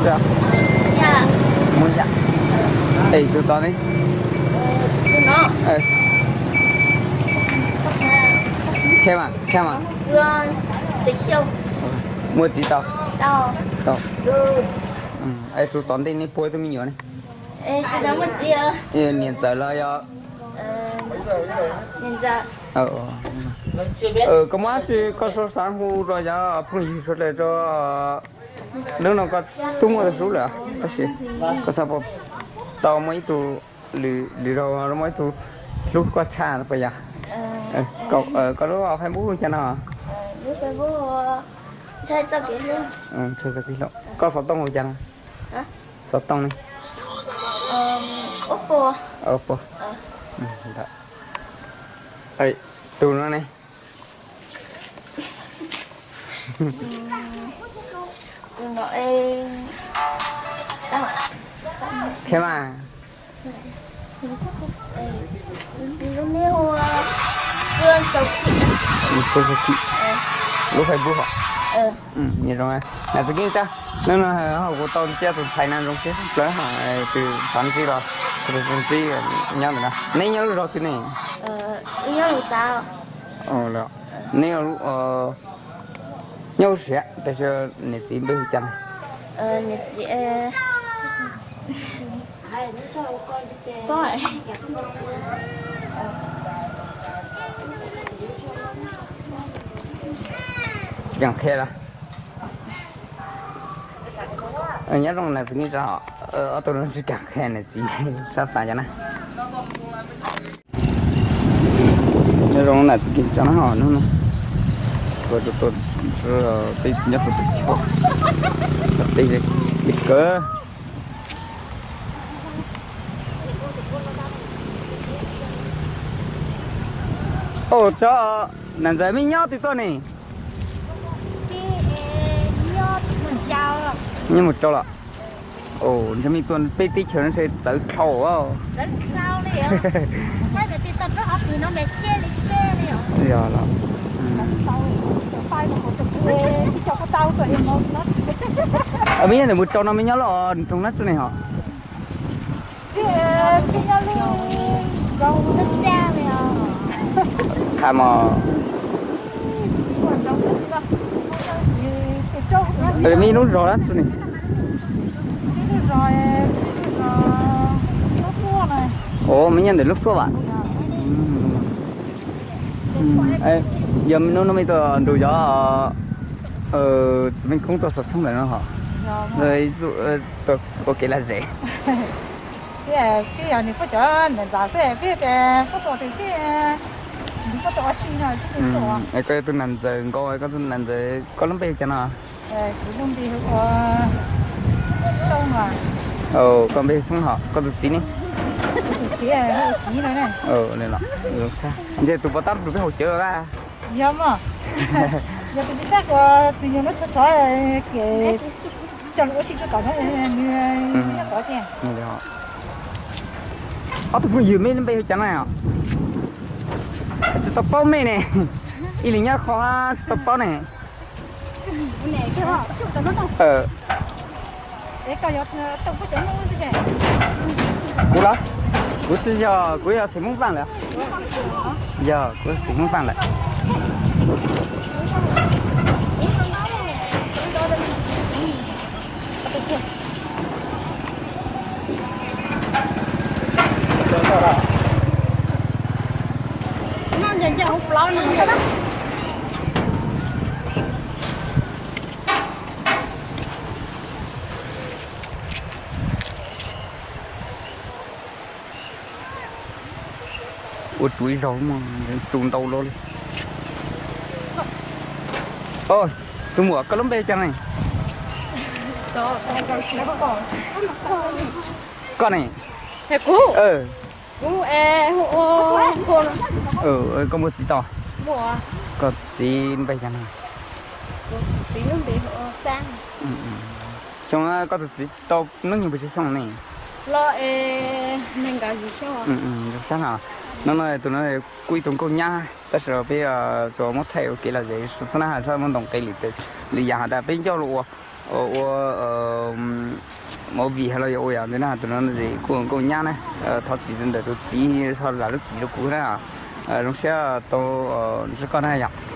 Mus yam. Es tus tod ne? Khe mas, khe mas. Muaj txiv tau? Tau. Es tus tom ntej nej puag tus me nyuam ne? Niam ntxawm los yog? Koj muab tsi koj sau xav hu rau cov phooj ywg sawv daws rau. Hnub no koj twb muaj tus hlub lawm tab sis koj xav tau muaj ib tug lwm zaus muaj ib tug hlub koj tshaj no puas yog? Koj lub Facebook hu cas no? Koj xov tooj hu cas no? Xov tooj ne? Tus no ne? Qhia mas. Lub Facebook. Nyob zoo, nam txiv Keeb Tsab, hnub no ho kuv tau cia tus ntxhais no zoo siab tshaj plaws, tus xav ntsib los tus ntxhais nyob ntawm no. Neb nyob lub zos twg ne? Neb nyob lub siab, tab sis niam txiv npe hu cas? Tsis kam qhia los? Nyob zoo nam txiv Keeb Tsab, ob tug no tsis kam qhia niam txiv sab xav cas na. Nyob zoo nam txiv Keeb Tsab na, hnub no tuaj, tuaj, tuaj, peb nyob rau pem choj, tej li kawg. Au, cov nam ntxawm mej nyob twg tuaj ne? Nyob mus tsaus los? Ntshe mej tuaj peb teb chaws no ntshe txawv dlhau. Yog los, mej nyob ntawm mus tsaus no mej nyob lub nroog nab tsuj ne hos? Qha mos. Mej lub zos dab tsi ne? Ov, mej nyob ntawm lub xuaj vam. Yog hnub no mej tuaj nrug cov txiv Meej Koob tuaj xov tooj ntawm no hos? Ua kev lom zem. Koj yog tus nam ntxawm nkaus, koj tus nam ntxawm, koj lub npe hu cas no? Koj npe hu Xoob hos, koj tus txiv ne? Ntshe tus pov tab rau peb haus cawv a. Ob tug phooj ywg mej lub npe hu cas no? Tsis tau paub mej ne. Ib leeg nyob qhov tsis tau paub ne. Kuv los, kuv tsis yog, kuv yog xeem Hmoob Vaj lawm. Yog, kuv xeem Hmoob Vaj lawm. Ua tsuv ib zaug mas tsuv ntau luaj li. Tus muam, koj lub npe cas ne? Koj ne? Koj muaj txiv tau? Koj txiv npe cas ne? Xyoo koj tus txiv tau hnub nyoog pes tsawg xyoo ne? Zoo sab no, tus no kuj ib tug nkauj nyab tab sis peb tsuas muab thaij ua kev lom zem xwb na, txhob muab ntaus nqi lwm yam has tas peb ncauj los ua. ua movie los yog ua yam ntawd na, tus no kuj nkauj nyab na. Thov txim ntawm tus txiv, thov lam lub txim rau kuv na. Zoo siab tau ntsib koj na yom.